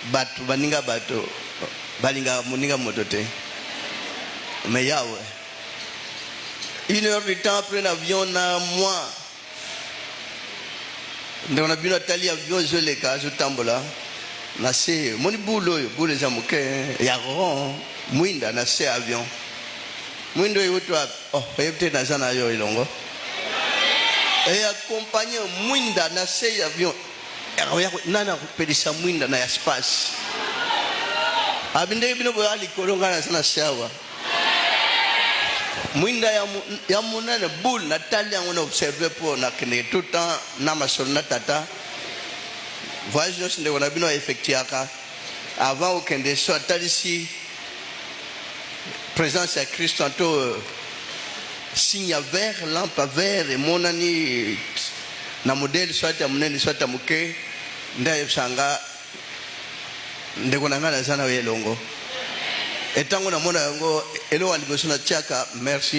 Bato baninga bato balingaka moninga moto te, mais Yawe, une heure du temps après na avion na moi, ndeko na bino atali avion ezoleka, azotambola na se, moni boule oyo, boule eza moke ya rond, mwinda na se avion, mwinda oyo euti wapi? Oh, oyebi te, naza na yo elongo. Eaccompagne mwinda na se ya avion. Nani akopelisa mwinda na espace? Abi ndenge bino boya likolo, ngai naza na se awa. Mwinda ya monene, boule, natali yango, na observe mpo nakendeke tout temps na masolo na tata. Voyage nyonso ndeko na bino aeffectuaka, avant okende, so atalisi présence ya Kristo, anto signe ya vert, lampe vert emonani na modèle soit ya monene, soit ya moke, nde ayebisaka nga: "Ndeko na ngai, naza na yo elongo." Etango namona yango, eloko ya liboso natiaka merci.